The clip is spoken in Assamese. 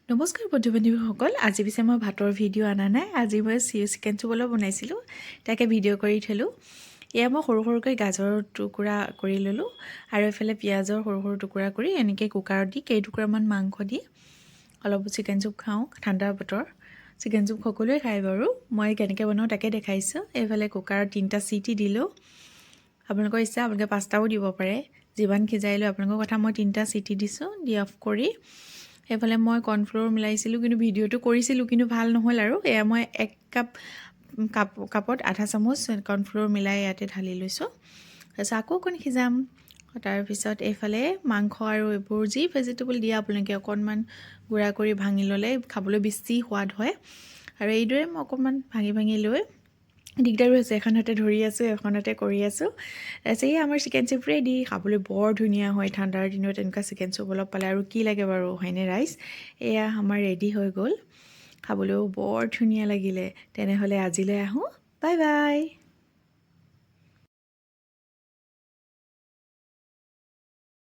নমস্কাৰ বন্ধু বান্ধৱীসকল। আজি পিছে মই ভাতৰ ভিডিঅ' অনা নাই। আজি মই চিকেন চুপ অলপ বনাইছিলোঁ, তাকে ভিডিঅ' কৰি থ'লোঁ। এয়া মই সৰু সৰুকৈ গাজৰৰ টুকুৰা কৰি ল'লোঁ আৰু এইফালে পিঁয়াজৰ সৰু সৰু টুকুৰা কৰি এনেকৈ কুকাৰত দি কেইটুকুৰামান মাংস দি অলপ চিকেন চুপ খাওঁ। ঠাণ্ডা বতৰ, চিকেন চুপ সকলোৱে খায় বাৰু। মই কেনেকৈ বনাওঁ তাকে দেখাইছোঁ। এইফালে কুকাৰত তিনিটা চিটি দিলোঁ। আপোনালোকৰ ইচ্ছা, আপোনালোকে পাঁচটাও দিব পাৰে, যিমান সিজাই লৈ আপোনালোকৰ কথা। মই তিনিটা চিটি দিছোঁ। দি অফ কৰি সেইফালে মই কৰ্ণফ্ল'ৰ মিলাইছিলোঁ, কিন্তু ভিডিঅ'টো কৰিছিলোঁ, কিন্তু ভাল নহ'ল। আৰু এয়া মই এক কাপ কাপত আধা চামুচ কৰ্ণফ্ল'ৰ মিলাই ইয়াতে ঢালি লৈছোঁ। তাৰপিছত আকৌ অকণ সিজাম। তাৰপিছত এইফালে মাংস আৰু এইবোৰ যি ভেজিটেবল দিয়ে আপোনালোকে, অকণমান গুড়া কৰি ভাঙি ল'লে খাবলৈ বেছি সোৱাদ হয়। আৰু এইদৰে মই অকণমান ভাঙি ভাঙি লৈ, দিগদাৰো হৈছে, এখন হাতে ধৰি আছোঁ, এখন হাতে কৰি আছোঁ। তাৰপিছত এই আমাৰ চিকেন চুপ ৰেডি। খাবলৈ বৰ ধুনীয়া হয়। ঠাণ্ডাৰ দিনত এনেকুৱা চিকেন চুপ অলপ পালে আৰু কি লাগে বাৰু, হয়নে ৰাইজ? এয়া আমাৰ ৰেডি হৈ গ'ল। খাবলৈও বৰ ধুনীয়া লাগিলে। তেনেহ'লে আজিলৈ আহোঁ। Bye bye.